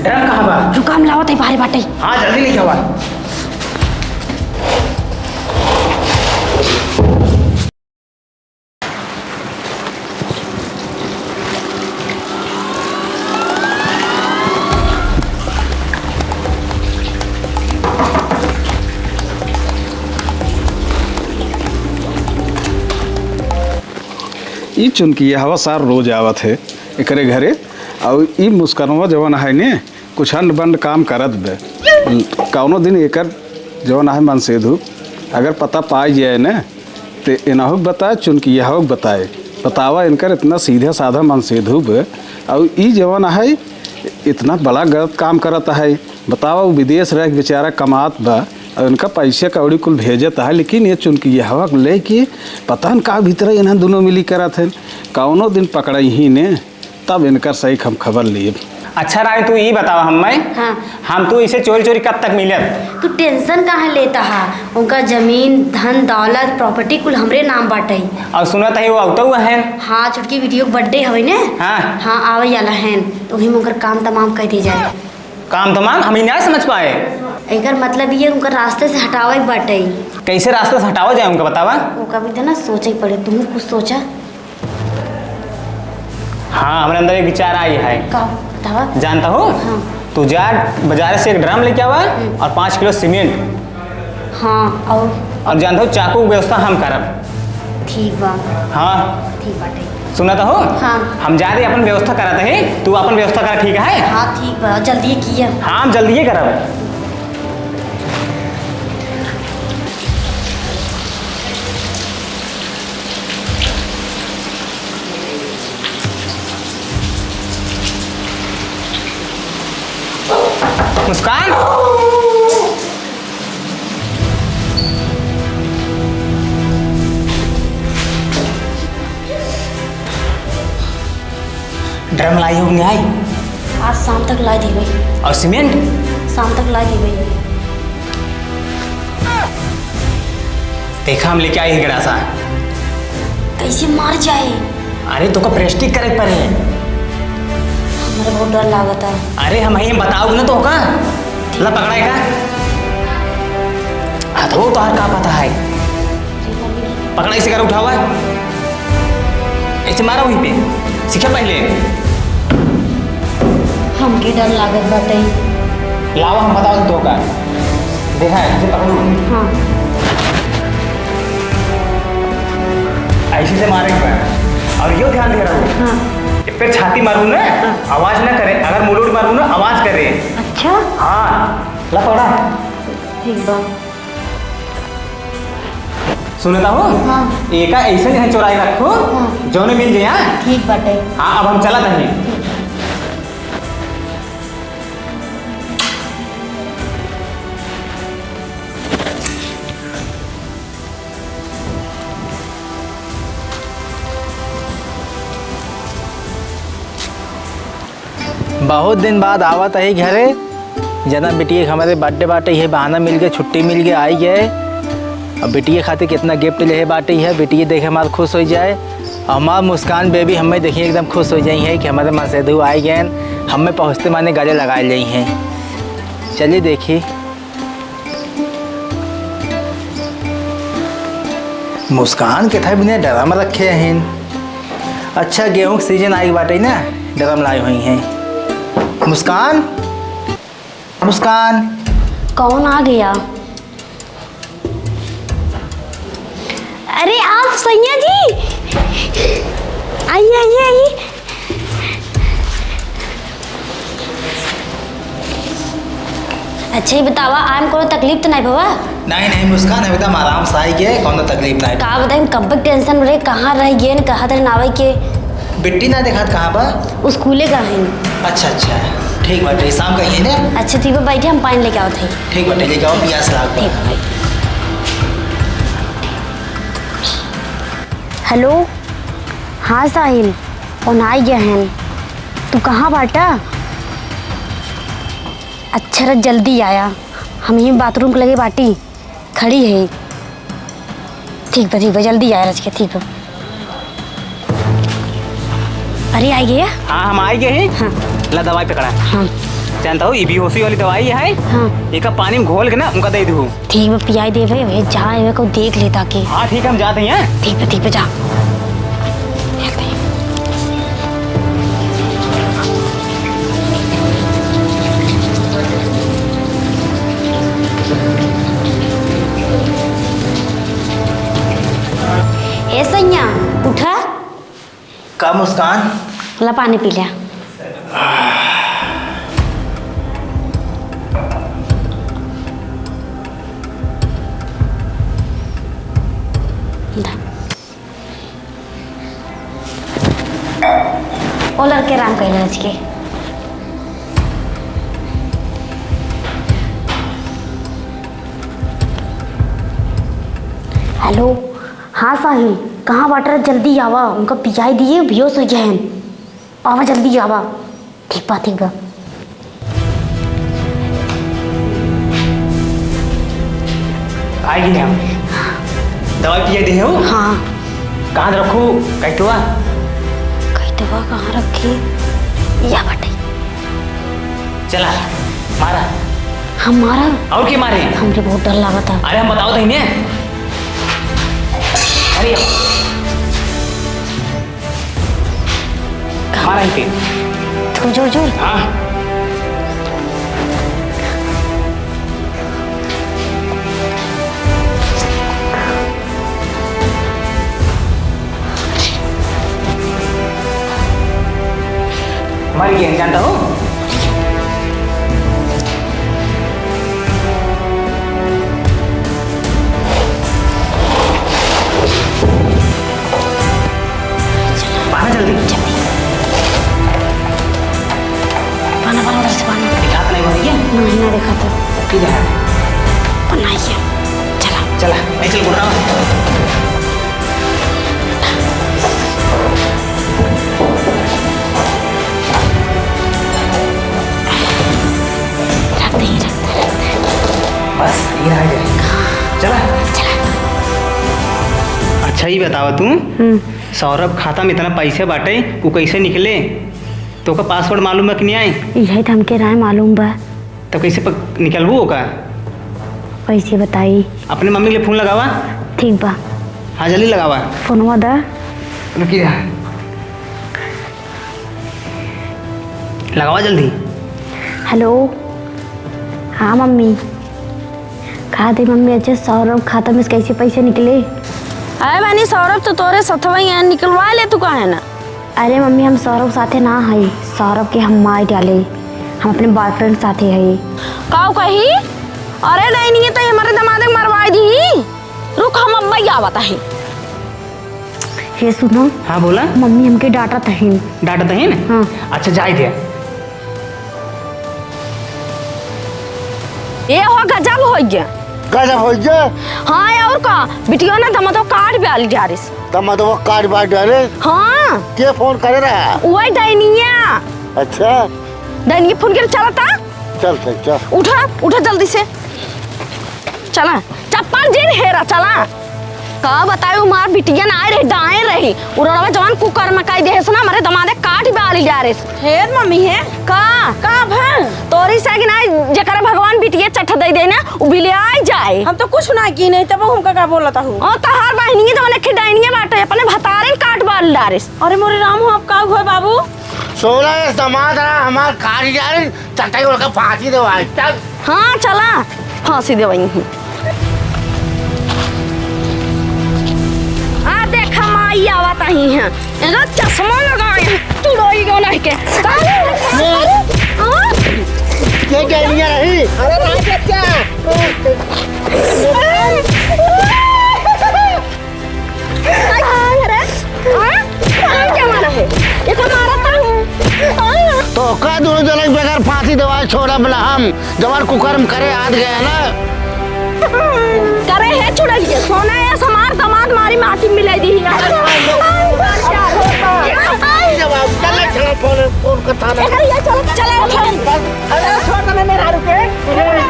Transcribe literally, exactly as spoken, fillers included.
ड्रम कहाँ बा? रुका, हम लावत है, बाहरे बाटे। हाँ, जल्दी लेके आवा। ई चुनकिया हवा सार रोज आवत है एकरे घरे। अउर ई मुस्कानवा जवन है ने, कुछ अंड बंड काम करत बे। कौनो दिन एकर जवन है मनसेधु, अगर पता पाई जाए ने, ते एनहु के बताए, चुनकियाहु के बताए। बतावा, इनकर इतना सीधा साधा मनसेधु बे, अउर ई जवन है, इतना बड़ा गलत काम करत है। बतावा, उ विदेश रह के बेचारा कमात बा, अउर इनका पैसे कौड़ी कुल भेजत है, लेकिन ये चुनकियाहु के लेके पता न का भीतर इन्हन दुनो मिली करत हैं। कौनो दिन पकड़इहीं ने, तब इनकर सही हम खबर लिए। अच्छा रानी, तू ई बतावा हम्मे, हाँ। हम तू इसे चोरी चोरी कब तक मिलब? तू tension काहे लेता हा? उनका जमीन, धन, दौलत, property कुल हमरे नाम बाटे। अउर सुनत है वो अउतौ हैं। हाँ, छोटकी बिटियो के birthday हवे ने? हाँ। हाँ, आवे वाला हैं, तो वही में उनकर काम तमाम कह दी जाए। काम तमाम? हम ई ना समझ पाए। एकर मतलब ये उनकर रास्ते से हटावे के बाटे। कैसे रास्ते से हटावा जाए उनका, बतावा? ओका भी तो ना सोचे के पड़े, तुम कुछ सोचा। हाँ, हमरे अंदर एक विचार आई है। का? बतावा। जानता हो? हाँ। तू जा, बाजार से एक ड्रम लेके आवा हम्म। और पाँच किलो सीमेंट। हाँ, और? और जानता हो, चाकू की व्यवस्था हम करब। ठीक बा। हाँ। ठीक बाटे। सुनत हो? हाँ। हम जा रहे अपन व्यवस्था करत है, तू अपन व्यवस्था कर, ठीक है? हाँ, ठीक बा, जल्दी किया। हाँ, हम जल्दी ही करब। मुस्कान, ड्रम लाई हो कि नहीं आई? आज शाम तक लाई दी भाई। और सीमेंट? शाम तक लाई दी भाई। देखा, हम लेके आई ही गड़ासा। कैसे मार जाए? अरे, तोका प्रेस्टिक करे के पड़े। हमरे बहुत डर लागत है। अरे, हम ही बताओ ना तोका। ला पकड़ा है का? हाँ, तो तोहार का पता है? पकड़ा, इसे कर उठावा। ऐसे मारा वहीं पे, सीखा पहले। हमके डर लागत बाटे। लावा, हम बताओ तो का। देखा है, इसे पकड़ू। हाँ। ऐसे से मारे के बा। और यो ध्यान दे रहा हूँ। हाँ। एक पे छाती मारू ना, हाँ। आवाज ना करे। अगर मुलोट मारू ना, आवाज करे। अच्छा। हाँ। ला पकड़ा। ठीक बा। सुनता हो? हाँ। एका ऐसे नहीं चोराई रखो, हाँ। जौने मिल जाए, हाँ? ठीक बाटे। हाँ, अब हम चलत हनी। ठीक बा। बहुत दिन बाद आवत ही घरे। जना बिटिया के हमरे birthday बाटे, इहे बहाना मिल गए, छुट्टी मिल गए, आई गए। अब बिटिया खातिर कितना gift ले बाटे, इहे बिटिया देखे हमार खुश हो जाए। और हमार मुस्कान baby हमें देखिए एकदम खुश हो जाई है कि हमारे मनसेधु आई गए, हमें पहुँचते माने गले लगा ली हैं। चलिए देखी। मुस्कान के था बिना ड्रम रखे हैं। अच्छा, गेहूं के season आई बाटे ना, ड्रम लाई हुई हैं। मुस्कान, मुस्कान। कौन आ गया? अरे आप सैया जी, आइए, आइए, आइए। अच्छा, ये बतावा, आए में कोनो तकलीफ तो नहीं भवा? नहीं, नहीं मुस्कान, एकदम आराम से आई गए, कोनो तकलीफ नहीं। का बताई, कब तक tension में रहे, कहाँ रह गए, कहा तक ना आवे के। बिट्टी ना देखात, कहाँ बा? उ स्कूले का है। अच्छा, अच्छा, ठीक बाटे, शाम का ही है ना? अच्छा, ठीक बा, बैठे, हम पानी लेके आवत है। ठीक बाटे, लेके आओ, पियास लाग बा। ठीक बा। हेलो, हाँ साहिल, फोन आई गया है। तू कहाँ बाटा? अच्छा रे, जल्दी आया, हम यहीं बाथरूम के लगे बाटी खड़ी है। ठीक बा, ठीक बा, जल्दी आया रच के, ठीक बा। अरे, आई गया? हाँ, हम आई गए हैं। हाँ। ला, दवाई पकड़ा। हाँ। जानत हो, ई बेहोशी वाली दवाई है। हाँ। एका पानी में घोल के ना उनका दे दू। ठीक बा, पियाई देबे, वे जा, एवे को देख लेता के। हाँ, ठीक है, हम जाते हैं। ठीक बा, ठीक बा, जा। ए सैया, उठा। का मुस्कान? ला पानी पी ल्या। दा। ओ लड़के राम कैलाश के। हेलो। हाँ साहिल, कहाँ बाटे? जल्दी आवा, उनका पियाई दिए, बेहोश होइ गए हैं। आवा, जल्दी आवा। ठीक बा, ठीक बा। आ गए हम। दवाई पिया दे हो? हाँ। कहाँ रखू? कैटवा? कैटवा कहाँ रखी? या बटे। चला, मारा। हम मारा? और के मारे? हमके बहुत डर लागत है। अरे हम बताओ तो इन्हें। अरे मारा इनके। थोड़ा जोर जोर। हाँ। मर गए, जानता हो? पाना जल्दी। जल्दी। पाना, पाना, उधर से पाना। दिखात नहीं हो रही है? नहीं, ना देखा तो। किधर है? बनाइए। चला। चला, नहीं चल, बुढ़ा। रख दे, रख दे, रख दे। बस, ये रह गए। चला। चला। अच्छा, ये बतावा तू, हम्म। सौरभ खाता में इतना पैसे बाटे, उ कैसे निकले? तोका password मालूम बा कि नहीं आई? इहे तो हमके राय मालूम बा। तो कैसे प-, निकलबू ओका? कैसे बताई? अपने मम्मी के लिए फोन लगावा। ठीक बा। हाँ, जल्दी लगावा। फोनवा दा। रुकी रहा। लगावा जल्दी। हेलो। हाँ मम्मी। कहा दे मम्मी, अच्छा सौरभ खाता में से कैसे पैसे निकले? अरे बहनी, सौरभ तो तोरे सथवा ही है, निकलवा ले तू, काहे ना? अरे मम्मी, हम सौरभ साथे ना हई, सौरभ के हम मार डाले, हम अपने boyfriend साथे हई। काऊ कही? अरे नहीं, नहीं, तो हमारे दमादे के मरवाई दी। रुक, हम अब्बा ही आवत है। हे सुनो। हाँ, बोला। मम्मी हमके डांटत हईन। डांटत हईन? हाँ। अच्छा, जाए दे। ए हो, गजब होइ गया। गजब होइ गया? हाँ, और का? बिटिया ना दमदो काट ब्याली डारिस। दमदो काट ब्याली डारिस? हाँ। के फोन करे रहा? वही डैनिया। अच्छा। डैनिया फोन करे, चला ता? चल, चल, चल। उठा, उठा जल्दी से। चला, चप्पल जिन हेरा, चला। का बताई, हमार बिटिया ना आए रही, डांट रही। उ रड़वा जवान कुकर्म काई देहे से ना, हमरे दमादे काट ब्याली डारिस। हे मम्मी हे। का? का भा? तोरी से कि ना, जेकरा भगवान बिटिया चट दे दे ना, उ बिलियाई जाए। हम तो कुछ ना की नहीं, तब हमका का बोलत हूँ? ओ, तहार बहिनिया जवन एक डाइनिया बाटे, अपने भतारे काट ब्याली डारिस। अरे मोरे राम हो, अब का हुआ बाबू? सोलह इस दमाद रहा हमार कारी जाए, चटाई ओढ़ के फांसी देवाई, चल। हाँ, चला, फांसी देवाई ही। आ देखा, माई आवत ही हैं। एगो चश्मा लगाए हैं, तुड़ोई गो नहीं के। अरे, अरे, अरे, हाँ? ये क्या लिया रही? अरे, राज बच्चा। अरे, अरे, हाँ? अरे, क्या मारा है? ये तो मारा था। हाँ? तो का दोनों जने के बगैर फांसी देवाए छोड़ब ना हम, जवान कुकर्म करे आद गया ना। करे है छुड़ैया, सोना ऐस हमार दमाद मारी माटी मिलाई दी है। जवाब, चल, चल, फोन, फोन कर थाना। चला, चला, चला। अरे, छोड़ दे मेरे हाथ पे।